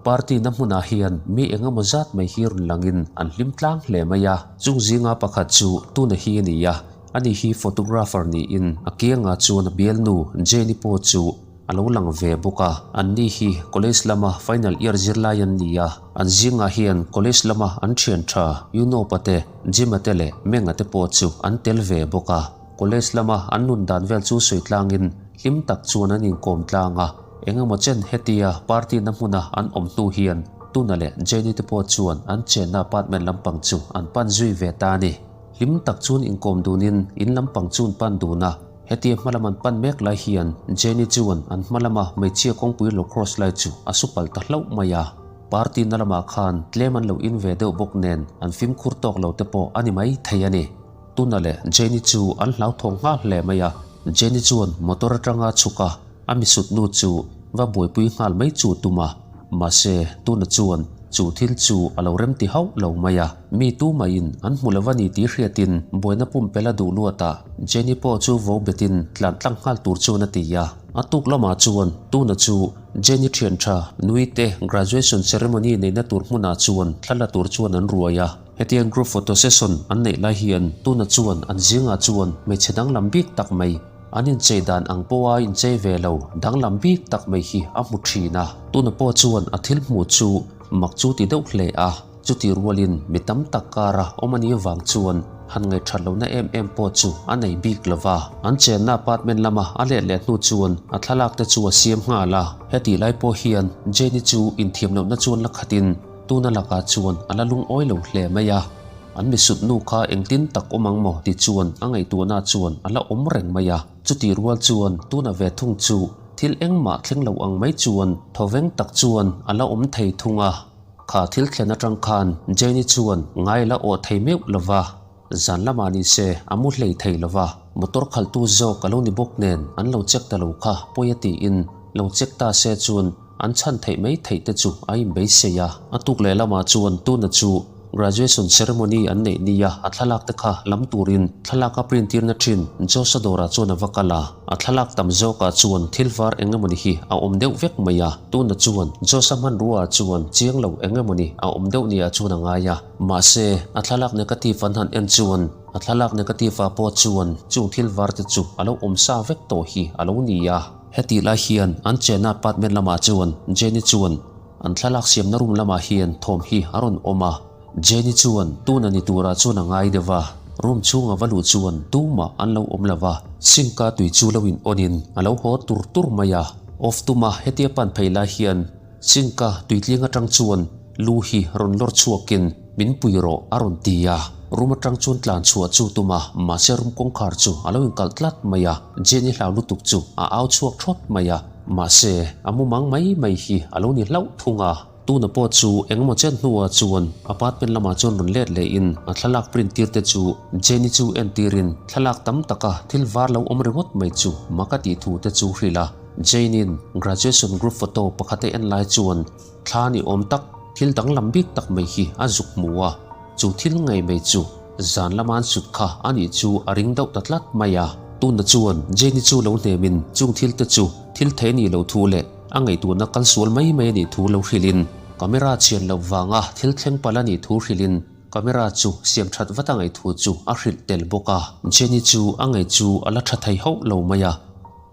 Party na hmunah hian mi engemaw zat mai hi rawn langin an hlim tlang hle mai a. Chung zinga pakhat chu tuna hi a ni a, ani hi photographer niin a kiangah chuan a bialnu Jane-i pawh chu a lo lang ve bawk a. Anni hi college lama final year zirlai an ni a, an zingah hian college lama an thian tha Yunopa te, Jim-a te leh Meng-a te pawh chu an tel ve bawk a. College lama an nun dan vel chu sawi tlangin hlim tak chuan an inkawm tlang a. Engemaw chen hetia party na hmuna an awm hnu hian Tuna leh Jenny te pawh chuan an chenna apartment lampang chu an pan zui ve ta a ni. Hlim tak chuan inkawm dunin in lampang chu an pan dun a, hetia hma lam an pan mek lai hian Jenny chuan an hma lama hmeichhia kawngpui lo cross lai chu a su pal ta hlauh mai a. Party na lamah khan tlem an lo in ve deuh bawk nen an fimkhur tawk lo te pawh a ni mai thei a ni. Tuna leh Jenny chu an hlauthawng nghal hle mai a, Jenny chuan motor atanga chhuk a, A misut nu chu va buaipui nghal mai chu tum a, mahse tuna chuan chu thil chu a lo remti hauh lo mai a. Mi tu maiin an hmu lo a ni tih hriatin buaina pumpel a duh luat a, Jenny pawh chu vo betin tlan tlang nghal tur chuan a ti a. A tuk lamah chuan tuna chu Jenny thian tha nui te graduation ceremony neihna tur hmunah chuan thla la tur chuan an ruai a. Hetiang group photo session an neih lai hian tuna chuan an zingah chuan hmeichhe danglam bik tak mai An inchei dan ang pawha inchei ve lo danglam bik tak mai hi a hmu thin a. Tuna pawh chuan a thil hmuh chu mak chu ti deuh hle a, chuti rualin mi tam tak kara awm a nih vang chuan han ngaihthat lohna em em pawh chu a nei bik lo va. An chenna apartment lama a let leh hnu chuan a thlalak te chu a siam nghal a. Hetih lai pawh hian Jane-i chu inthiam lohna chuan la khatin tuna lakah chuan a la lungawi lo hle mai a. An misut nu kha engtin tak awm ang maw ti chuan a ngaihtuahna chuan a la awm reng mai a. Chutih rual chuan tuna ve thung chu thil engmah thleng lo ang mai chuan thawveng tak chuan a la awm thei thung a. Kha thil thlen atang khan Jane-i chuan ngai la awh thei meuh lo va, zan lamah ni se a mu hlei thei lo va. Motor khalhtu zawk a lo ni bawk nen an lo check ta lo kha pawi a tiin lo check ta se chuan An chhan theih mai theih te chu a inbeisei a. A tuk leh lamah chuan tuna chu graduation ceremony an neih nia a thlalak te kha lam turin thlalak a print tirna thin Joshua dawrah chuan a va kal a. A thlalak tam zawkah chuan thil var eng emawni hi a awm deuh vek mai a. Tuna chuan Joshua hmanrua ah chuan chiang lo eng emawni a awm deuh nia chuan a ngai a. Mahse, a thlalak negative an han en chuan a thlalak negative ah pawh chuan chung thil var te chu a lo awm sa vek tawh hi a lo ni a. Hetih lai hian an chenna apartment lamah chuan Jenny chuan an thlalak siamna room lamah hian thawm hi a rawn awm a. Jenny chuan tuna ni turah chuan a ngai deuh a, room chhunga va luh chuan tumah an lo awm lo va, sink a tui chu lo in on in a lo haw tur tur mai a. Off tuma hetia pan phei lai hian sink a tuitling atang chuan lu hi rawn lawr chhuakin min pui rawh a rawn ti a. Room atang chuan tlan chhuah chu tum a, mahse room kawngkhar chu a lo inkalh tlat mai a. Jenny hlau lutuk chu a au chhuak thawt mai a, mahse a mumang mai mai hi a lo ni hlauh thung a. Tuna pawh chu engemaw chen hnuah chuan apartment lamah chuan rawn let lehin a thlalak print tir te chu Jenny chu entirin thlalak tam taka thil var lo awm ringawt mai chu mak a tih thu te chu hrilh a. Jane-in graduation group photo pakhat a en lai chuan thla ni awm tak thil danglam bik tak mai hi a zuk hmu a, chu thil ngei mai chu zan lama an sut kha a nih chu a ring deuh ta tlat mai a. Tuna chuan Jane-i chu lo hnemin chung thil te chu thil thei a nih loh thu leh a ngaihtuahna kal sual mai mai a nih thu lo hrilhin camera chhian loh vanga thil thleng palh a nih thu hrilhin camera chu siam that vat a ngaih thu chu a hrilh tel bawk a. Jane-i chu a ngaih chu a la tha thei hauh lo mai a.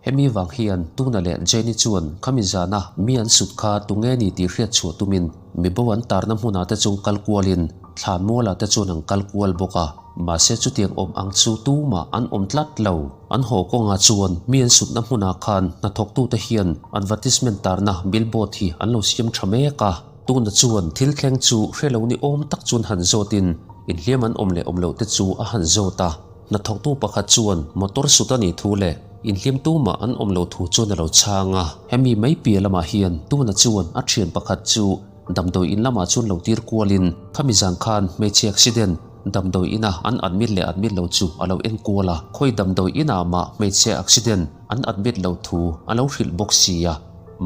Hemi vang hian Tuna leh Jenny chuan khami zana mi an sut kha tunge ni tih hriat chhuah tumin mi bo an tarna hmunah te chung kal kualin thlan mualah te chuan an kal kual bawk a. Mahse chutiang awm ang chu tumah an awm tlat lo. An haw kawngah chuan mi an sutna hmunah khan hnathawktute hian advertisement tarna billboard hi an lo siam tha mek a. Tuna chuan thil thleng chu hre lo ni awm tak chuan han zawtin inhliam an awm leh awm loh te chu a han zawt a. Hnathawktu pakhat chuan motor sut a nih thu leh inhlim tumah an awm loh thu chuan a lo chhang a. Hemi mai piah lamah hian tuna chuan a thian pakhat chu damdawi in lamah chuan lo tir kualin khami zan khan hmeichhe accident damdawi ina an admit leh admit lo chu a lo en kual a, khawi damdawi inah mah hmeichhe accident an admit lo thu a lo hrilh bawk si a,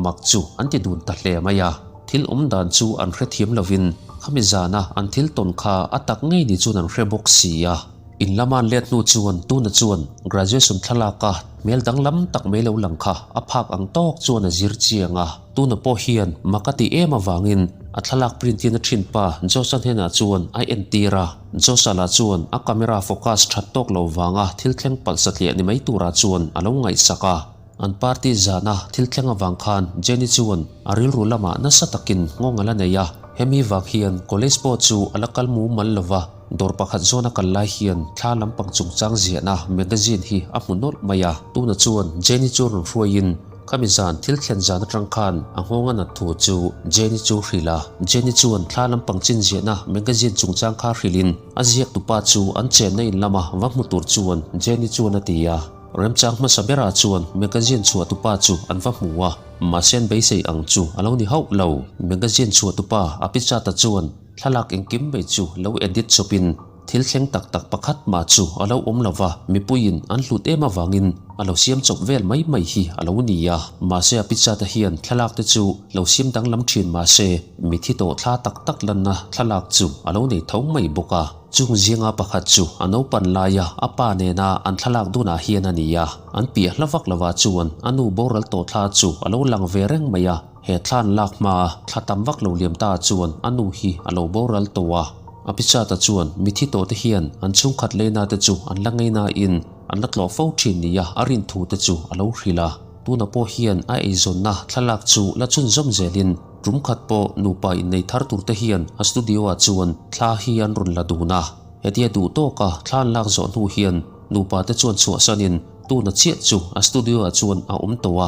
mak chu an ti dun ta hle mai a. Thil awm dan chu an hrethiam lovin khami zana an thil tawn kha a tak ngei ni chuan an hre bawk si a. In lama an let hnu chuan tuna chuan graduation thlalaka hmel danglam tak mai lo lang kha a phak ang tawk chuan a zir chiang a. Tuna pawh hian mak a tih em avangin a thlalak print in a thinpa Josh-a hnenah chuan a entir a. Josh-a lah chuan a camera focus that tawk lo vanga thil thleng palh satliah ni mai turah chuan a lo ngaihsak a. An party zana thil thleng avang khan Jenny chuan a rilru lamah nasa takin nghawng a la nei a. Hemi vang hian college pawh chu a la kal mumal lo va, dawr pakhat zawn a kal lai hian thla lampang chungchang ziahna magazine hi a hmu nawlh mai a. Tuna chuan Jenny chu rawn hruaiin Khami zan thil thlen zan atang khan a nghawng a nat thu chu Jenny chu hrilh a. Jenny chuan thla lampang chin ziahna magazine chungchang kha hrilhin a ziak tupa chu an chenna in lama va hmu tur chuan Jenny chuan a ti a. Remchang hmasa berah chuan magazine chhuah tupa chu an va hmu a, mahse an beisei ang chu a lo ni hauh lo. Magazine chhuah tupa Apichata chuan thlalak engkim mai chu lo edit chawpin Thil thleng tak tak pakhat mah chu a lo awm lo va, mipuiin an hlut em avangin a lo siam chawp vel mai mai hi a lo ni a. Mahse a pichata hian thlalak te chu lo siam danglam thin mahse mithi tawh thla tak tak lanna thlalak chu a lo nei tho mai bawk a. Chung zinga pakhat chu a naupan laia a pa nena an thlalak dunah hian a ni a, an piah hla vak lovah chuan a nu boral tawh thla chu a lo lang ve reng mai a. He thla an lak hmaa thla tam vak lo liam ta chuan a nu hi a lo boral tawh a. Apichata chuan mithi tawhte hian an chhungkhat leina te chu an la ngei nain an la tlawh fo thin nia a rin thu te chu a lo hrilh a. Tuna pawh hian a eizawnna thlalak chu la chhunzawm zelin tum khat pawh nupa innei thar turte hian a studio-ah chuan thla hi an rawn la dun a. Hetia duh tawka thla an lak zawh hnu hian nupa te chuan chhuahsanin tuna chiah chu a studio-ah chuan a awm tawh a.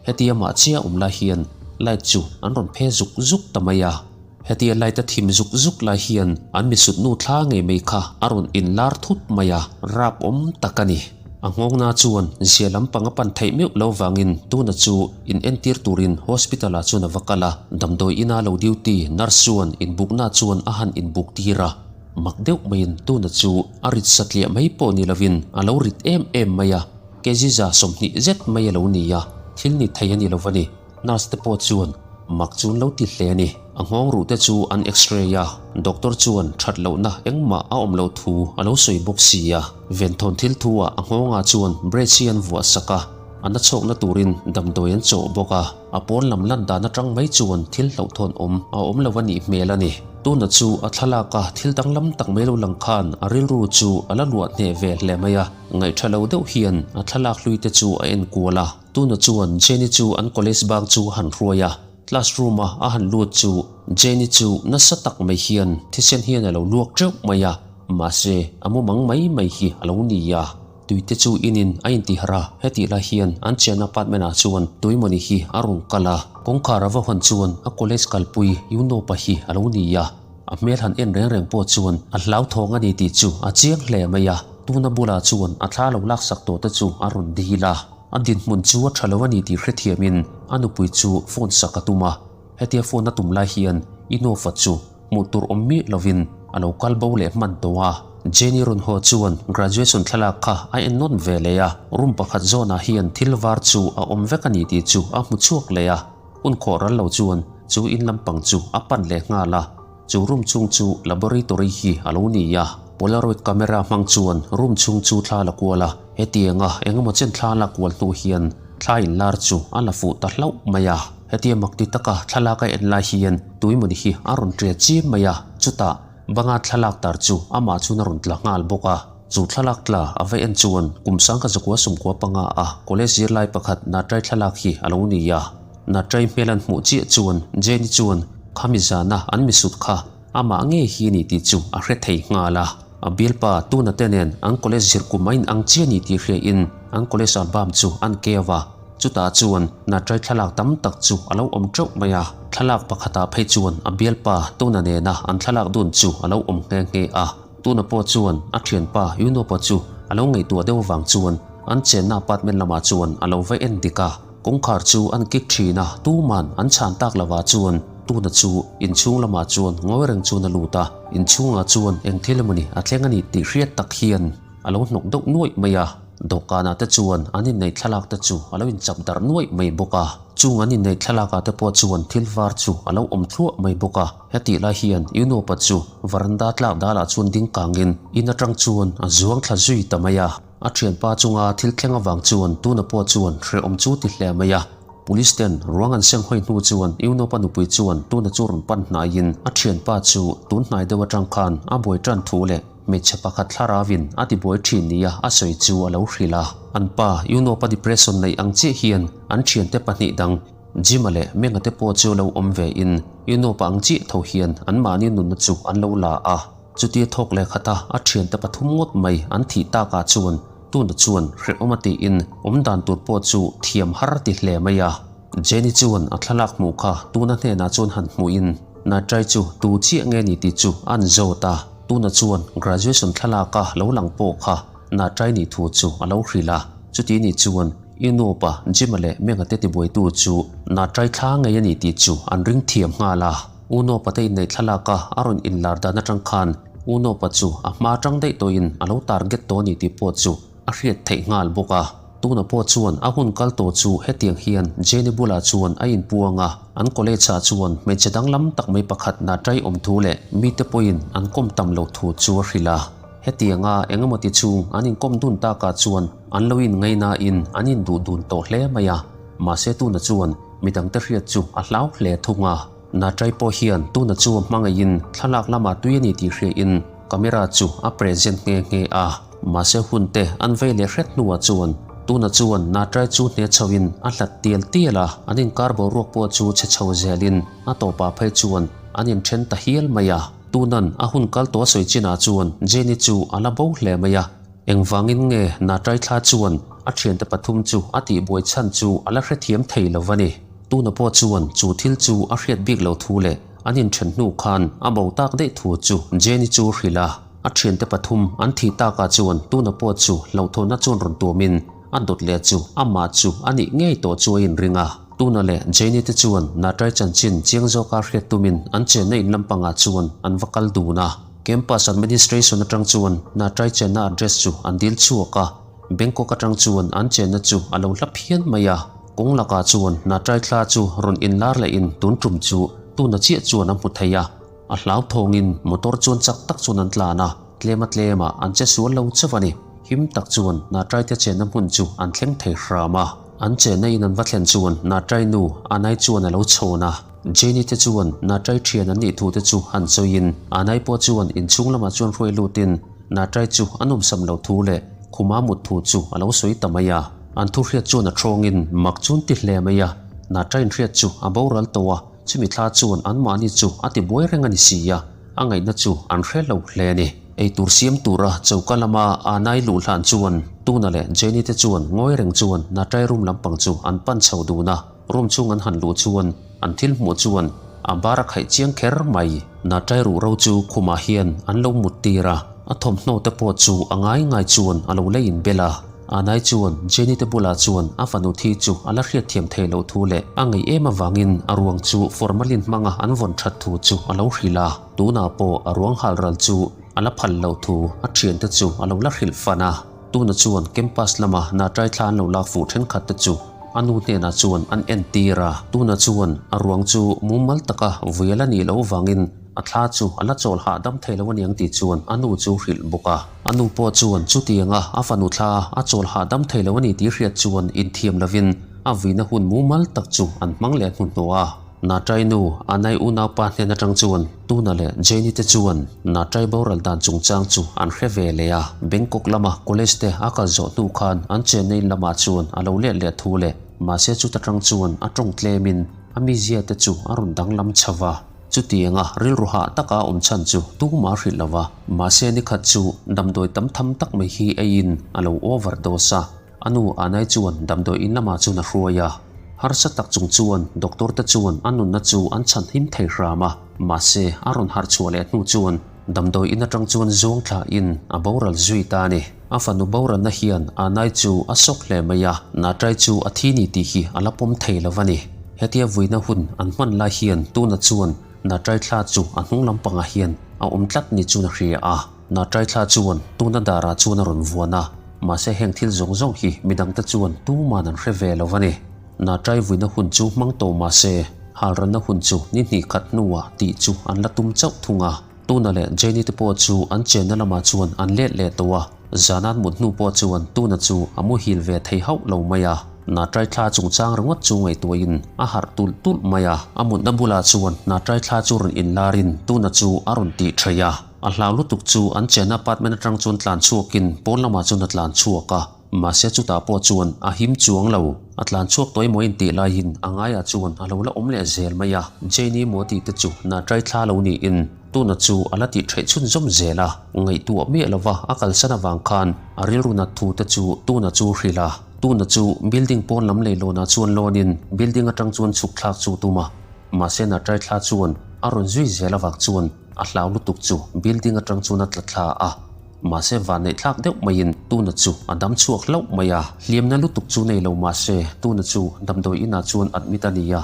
Hetia mah chiah awm lai hian light chu an rawn phe zuk zuk ta mai a. Hetia light a thim zuk zuk lai hian an misut nu thla ngei mai kha a rawn inlar thut mai a, rap awm tak a ni. A nghawngna chuan zia lampang a pan theih meuh lo vangin tuna chu in entir turin hospital ah chuan a va kal a, damdawi ina lo duty nurse chuan inbukna chuan a han inbuk tir a. Mak deuh maiin tuna chu a rit satliah mai pawh ni lovin a lo rit em em mai a. Keziza 20 zet mai a lo ni a, thil ni thei a ni lo va ni. Nurse te pawh chuan mak chu an lo ti hle a ni. A nghawng ruh te chu an x-ray a, doctor chuan that lohna engmah a awm loh thu a lo sawi bawk si a. Venthawn thil thu ah a nghawngah chuan brace hi an vuah sak a, a na chhawkna turin damdawi an chawh bawk a. A pawn lam lan dan atang mai chuan thil hlauhthawn awm a awm lo a nih hmel a ni. Tuna chu a thlalak a, thil danglam tak mai lo lang khan a rilru chu a la luah hneh ve hle mai a. Ngaihṭha lo deuh hian a thlalak hlui te chu a en kual a. Tuna chuan Jenny chu an college bang chu a han hruai a, classroom a a han lut chu Jenny chu nasa tak mai hian thisen hian a lo luak teuh mai a, mahse a mumang mai mai hi a lo ni a. Tui te chu inin a intiharh a, hetih lai hian an chian apartment ah chuan Tuimawni hi a rawn kal a, kawngkhar a va hawn chuan a college kalpui Yunopa hi a lo ni a. A hmel han en reng reng pawh chuan a hlauthawng a ni tih chu a chiang hle mai a, tuna bulah chuan a thla lo laksak tawh te chu a rawn dil a. A dinhmun chu a tha lo a ni tih hrethiamin a nupui chu phone sak a tum a, hetia phone a tum lai hian Inofa chu hmuh tur awm miah lovin a lo kal bo leh hman tawh a. Jenny rawn haw chuan graduation thlalak kha a en nawn ve leh a, room pakhat zawnah hian thil var chu a awm vek a ni tih chu a hmu chhuak leh a. Hun khawh ral lo chuan chu in lampang chu a pan leh nghal a, chu room chhung chu laboratory hi a lo ni a. Polaroid camera hmang chuan room chhung chu thla la kual a, hetianga eng emaw chen thla la kual hnu hian thla inlar chu a la fuh ta hlauh mai a. Hetia mak ti taka thlalak a en lai hian tuimawni hi a rawn ṭe chiam mai a, chutah banga thlalak tar chu amah chuan a rawn tla nghal bawk a. Chu thlalak tla a va en chuan kum sangkhat zakua sumkua panga a college zirlai pakhat Natrai thlalak hi a lo ni a. Natrai hmel an hmuh chiah chuan Jenny chuan khami zana an misut kha amah ngei hi ni tih chu a hre thei nghal a. A bialpa tuna te nen an college zir kum a inang chiah ni tih hria in an college album chu an keu a. Chutah chuan Natrai thlalak tam tak chu a lo awm teuh mai a. Thlalak pakhatah phei chuan a bialpa tuna nena an thlalak dun chu a lo awm nghe nghe a. Tuna pawh chuan a thianpa Yunopa chu a lo ngaihtuah deuh avang chuan an chenna apartment lamah chuan a lo va en dik a. Kawngkhar chu an kik thin a, tuman an chhan tak lovah chuan Tuna chu inchhung lamah chuan ngawi reng chuan a lut a. Inchhungah chuan eng thil emawni a thleng a ni tih hriat tak hian a lo hnawk deuh nuaih mai a. Dawhkanah te chuan an inneih thlalak te chu a lo inchap darh nuaih mai bawk a. Chung an inneih thlalakah te pawh chuan thil var chu a lo awm thluah mai bawk a. Hetih lai hian Yunopa chu varanda tlak dalah chuan ding kangin in atang chuan a zuang thla zui ta mai a. A thianpa chunga thil thleng avang chuan tuna pawh chuan hrehawm chu ti hle mai a. Police ten ruang an seng hawi hnu chuan Unopa nupui chuan tuna chu rawn pan hnaiin a thianpa chu tun hnai deuh atang khan a buai tan thu leh hmeichhe pakhat thlarauin a ti buai thin nia a sawi chu a lo hrilh a. An pa Unopa depression neih ang chiah hian an thiante pahnih dang Jim-a leh Menga te pawh chu lo awm ve in Unopa ang chiah tho hian anmahni nunna chu an lo la a. Chutia thawk leh khata a thiante pathum ngawt mai an thih takah chuan tuna chuan hrehawm a tiin awm dan tur pawh chu thiam har a ti hle mai a. Jenny chuan a thlalak hmuh kha tuna hnenah chuan han hmuhin Natrai chu tu chiah nge ni tih chu a an zawt a. Tuna chuan graduation thlalaka lo lang pawh kha Natrai nih thu chu a lo hrilh a. Chuti nih chuan i nupa Jim-a leh Menga te tibuaitu chu Natrai thla ngei a ni tih chu an ring thiam nghal a. U Nawpa te inneih thlalak a a rawn inlar dan atang khan U Nawpa chu a hma atang daih tawhin a lo target tawh a ni tih pawh chu a hriat theih nghal bawk a. Tuna pawh chuan a hun kal tawh chu hetiang hian Jenny bulah chuan a inpuang a, an college ah chuan hmeichhe danglam tak mai pakhat Natrai awm thu leh mite pawhin an kawm tam loh thu chu a hrilh a. Hetianga engemaw ti chung an inkawm dun takah chuan an lo inngaihnain an induh dun tawh hle mai a, mahse tuna chuan midangte hriat chu a hlau hle thung a. Natrai pawh hian tuna chu a hmangaihin thlalak lamah tui a ni tih hriain camera chu a present nghe nghe a. Mahse hun te an vei leh hret hnuah chuan tuna chuan Natrai chu hne chhoin a hlat tial tial a, an inkar boruak pawh chu chhe chho zelin a tawpah phei chuan an inthen ta hial mai a. Tunan a hun kal tawh a sawi chinah chuan Jenny chu a la bo hle mai a. Engvangin nge Natrai thla chuan a thiante pathum chu a tihbuai chhan chu a la hrethiam thei lo va ni. Tuna pawh chuan chu thil chu a hriat bik lo thu leh an inthen hnu khan a bo tak daih thu chu Jenny chu hrilh a. A thiante pathum an thih takah chuan Tuna pawh chu hlauhthawnna chuan rawn tuamin a dawt leh chu amah chu a nih ngei tawh chu a inring a. Tuna leh Jenny te chuan Natrai chanchin chiang zawka hriat tumin an chenna in lampangah chuan an va kal dun a. Campus administration atang chuan Natrai chenna address chu an dil chhuak a. Bangkok atang chuan an chenna chu a lo hla phian mai a, kawng lakah chuan Natrai thla chu rawn inlar lehin tun tum chu tuna chiah chuan a hmu thei a. A hlauthawngin motor chuan chak tak chuan an tlan a, tlema tlemah an che sual lo chauh a ni. Him tak chuan Natrai te chenna hmun chu an thleng thei hram a. An chenna in an va thlen chuan Natrai nu Anai chuan a lo chhawn a. Jenny te chuan Natrai thian an nih thu te chu han sawiin Anai pawh chuan inchhung lamah chuan hruai lutin Natrai chu a nawmsam loh thu leh Khuma mut thu chu a lo sawi ta mai a. An thu hriat chuan a thawngin mak chuan ti hle mai a. Natra inhriat chu a boral tawh a, chumi thla chuan anmahni chu a ti buai reng a ni si a, a ngaihna chu an hre lo hle a ni. Eitur siam tura choka lama Anai luh hlan chuan Tuna leh Jenny te chuan ngawi reng chuan Natrai room lampang chu an pan chho dun a. Room chhung an han luh chuan an thil hmuh chuan a bar a khaih chiang kher mai. Natrai ruh ro chu khumah hian an lo mut tir a, a thawmhnaw te pawh chu a ngai ngai chuan a lo la inbel a. Anai chuan Jenny te bulah chuan a fanu thi chu a la hriatthiam thei loh thu leh a ngaih em avangin a ruang chu formalin hmanga an vawn that thu chu a lo hrilh a. Tunah pawh a ruang hal ral chu a la phal loh thu a thiante chu a lo la hrilh fan a. Tuna chuan campus lama Natrai thla an lo lak fuh thenkhat te chu a nu hnenah chuan an entir a. Tuna chuan a ruang chu mumal taka vui a la nih loh vangin a thla chu a la chawl hahdam thei lo aniang tih chuan a nu chu hrilh bawk a. A nu pawh chuan chutianga a fanu thla a chawl hahdam thei lo a ni tih hriat chuan inthiam lovin a vuina hun mumal tak chu an hmang leh hnuhnawh a. Natrai nu, Anai unaupa hnen atang chuan Tuna leh Jenny te chuan Natrai boral dan chungchang chu an hre ve leh a. Bangkok lama college te a kal zawh hnu khan an chenna in lamah chuan a lo let leh thu leh mahse chuta tang chuan a tawng tlemin a mizia te chu a rawn danglam chho va. Chutianga rilru hah taka awm chhan chu tumah hrilh lo va. Mahse nikhat chu damdawi tam tham tak mai hi eiin a lo overdose a. A nu Anai chuan damdawi in lamah chuan a hruai a, harsa tak chung chuan doctor te chuan a nunna chu an chhan him thei hram a, mahse a rawn harh chhuah leh hnu chuan damdawi in atang chuan zawng thla in a boral zui ta a ni. A fanu boralna hian Anai chu a sawk hle mai a, Natrai chu a thi ni tih hi a la pawm thei lo a ni. Hetia vuina hun an hman lai hian tuna chuan Natrai thla chu a hnung lampangah hian a awm tlat ni chuan a hria a. Natrai thla chuan tuna darah chuan a rawn vuan a, mahse heng thil zawng zawng hi midangte chuan tuman an hre ve lo a ni. Natrai vuina hun chu hmang tawh mahse halranna hun chu ni hnih khat hnuah tih chu an la tum chauh thung a. Tuna leh Jenny te pawh chu an chenna lamah chuan an let leh tawh a. Zan an mut hnu pawh chuan tuna chu a muhil ve thei hauh lo mai a. Natrai thla chungchang ringawt chu ngaihtuahin a harh tulh tulh mai a. A mutna bulah chuan Natrai thla chu rawn inlarin tuna chu a rawn tih theih a. A hlau lutuk chu an chenna apartment atang chuan tlan chhuakin pawn lamah chuan a tlan chhuak a. Mahse chutah pawh chuan a him chuang lo. A tlan chhuak tawh emaw intih laiin a ngaiah chuan a lo la awm leh zel mai a. Jane-i maw tih te chu Natrai thla lo niin Tuna chu a la tih theih chhunzawm zel a. Ngaihtuah miah lova a kalsan avang khan a rilru nat thu te chu Tuna chu hrilh a. Tuna chu building pawn lam leilawnah chuan lawnin building atang chuan chhuk thlak chu tum a. Mahse Natrai thla chuan a rawn zui zel avang chuan a hlau lutuk chu building atang chuan a tla thla a. Mahse vanneih thlak deuh maiin Tuna chu a dam chhuak hlauh mai a. Hliamna lutuk chu nei lo mahse Tuna chu damdawi inah chuan admit a ni a.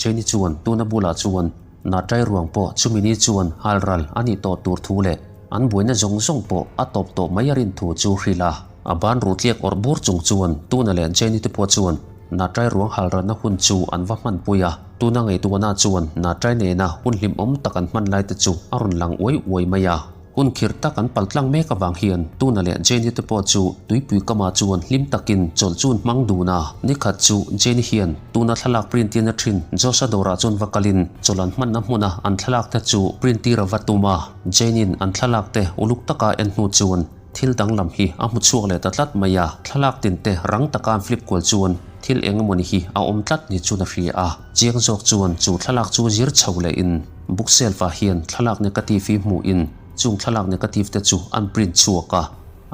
Jenny chuan Tuna bulah chuan Natrai ruang pawh chumi ni chuan hal ral a nih tawh tur thu leh an buaina zawng zawng pawh a tawp tawh mai a rin thu chu hrilh a. A ban ruh tliak awrh bur chung chuan Tuna leh Jenny te pawh chuan Natrai ruang hal ralna hun chu an va hmanpui a. Tuna ngaihtuahna chuan Natrai nena hun hlimawm tak an hman lai te chu a rawn lang uai uai mai a. Hun khirh tak an pal tlang mek avang hian Tuna leh Jenny te pawh chu tuipui kamah chuan hlim takin chawlh chu an hmang dun a. Nikhat chu Jenny hian tuna thlalak print tirna thin Josh-a dawrah chuan va kalin chawlh an hmanna hmuna an thlalak te chu print tir a va tum a. Jenny-in an thlalak te uluk taka en hnu chuan thil danglam hi a hmu chhuak leh ta tlat mai a. Thlalak tin te rang taka an flip kual chuan thil eng emawni hi a awm tlat ni chuan a hria a. Chiang zawk chuan chu thlalak chu zir chho lehin Bookshelf ah hian thlalak negative hi hmuhin chung thlalak negative te chu an print chhuak a,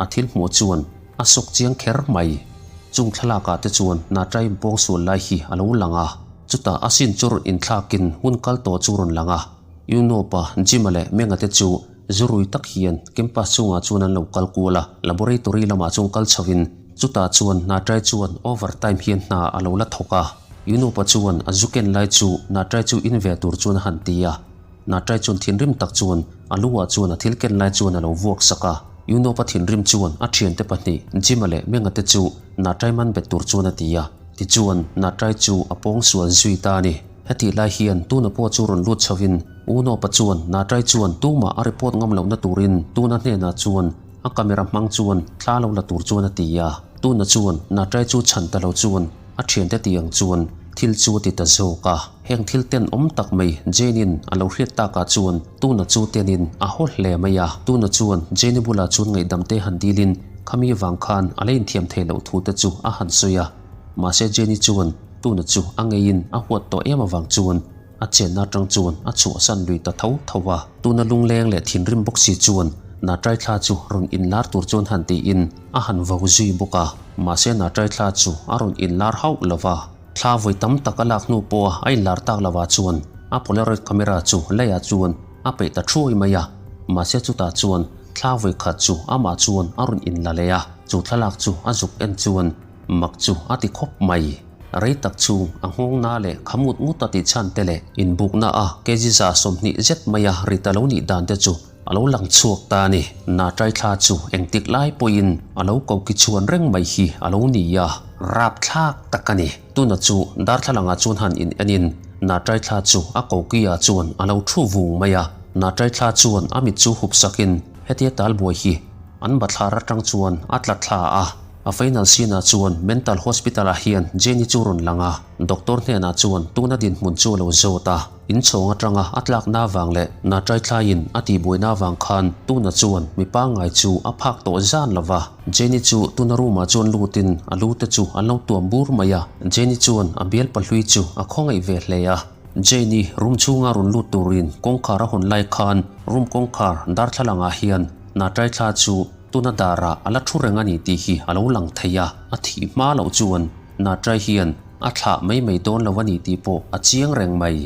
a thil hmuh chuan a sawk chiang kher mai. Chung thlalak ah te chuan Natrai inpawng sual lai hi a lo lang a, chutah a sin chu rawn inthlakin hun kal tawh chu rawn lang a. Unopa, Jim-a leh Menga te chu zu rui tak hian campus chungah chuan an lo kal kual a, laboratory lamah chuan kal chhoin chutah chuan Natrai chuan overtime hian hna a lo la thawk a. Yunupa chuan a zu ken lai chu Natrai chu in ve tur chuan a han ti a. Natrai chuan thinrim tak chuan a lu ah chuan a thil ken lai chuan a lo vuak sak a. Yunupa thinrim chuan a thiante pahnih Jima leh Menga te chu Natrai man bet tur chuan a ti a. Tichuan Natrai chu a pawng sual zui ta a ni. Hetih lai hian tuna pawh chu rawn lut chho in Unopa chuan Natrai chuan tumah a report ngam lohna turin tuna hnenah chuan a camera hmang chuan thla lo la tur chuan a ti a. Tuna chuan Natrai chu chhan ta lo chuan A thiante ti ang chuan thil chu a ti ta zawk a, heng thil ten awm tak mai Jane-in a lo hriat takah chuan tuna chu tenin a haw hle mai a. Tuna chuan Jane-i bulah chuan ngaihdam te han dilin khami vang khan a la inthiam thei loh thu te chu a han sawi a. Mahse Jane-i chuan tuna chu a ngeiin a huat tawh em avang chuan A chenna atang chuan a chhuahsan lui ta tho tho a. Tuna lungleng leh thinrim bawk si chuan Natrai thla chu rawn inlar tur chuan han tiin a han vo zui bawk a. Mahse Natrai thla chu a rawn inlar hauh lo va. Thla vawi tam tak a lak hnu pawha a inlar tak lovah chuan a Polaroid camera chu leiah chuan a peih ta thuai mai a. Mahse chutah chuan thla vawi khat chu amah chuan a rawn inla leh a. Chu thlalak chu a zuk en chuan mak chu a ti khawp mai. Rei tak chu a nghawng na leh kha ngut ngut a tih chhan te leh inbukna a kg 20 zet mai a rit a lo nih dan te chu a lo lang chhuak ta a ni. Natrai thla chu engtik lai pawhin a lo ko ki chhuan reng mai hi a lo ni a, rapthlak tak a ni. Tuna chu darthlalang ah chuan han in en in Natrai thla chu a ko ki ah chuan a lo thu vung mai a. Natrai thla chuan a mit chu hup sak in hetia talbuai hi an bathlar atang chuan a tla thla a. A final scene ah chuan mental hospital ah hian Jenny chu rawn lang a, doctor hnenah chuan tuna dinhmun chu a lo zawt a, inchhawng atanga a tlakna avang leh natrai thlaiin a tihbuaina avang khan tuna chuan mi pangngai chu a phak tawh zan lo va. Jenny chu tuna room ah chuan lutin a lu te chu an lo tuam bur mai a, Jenny chuan a bial pahlui chu a khawngaih ve hle a. Jenny room chhunga rawn lut turin kawngkhar a hawn lai khan room kawngkhar darthlalang ah hian natrai thla chu Tuna darah a la thu reng a ni tih hi a lo lang thei a, a thih hma loh chuan Natrai hian a thlah mai mai dawn lo a ni tih pawh a chiang reng mai.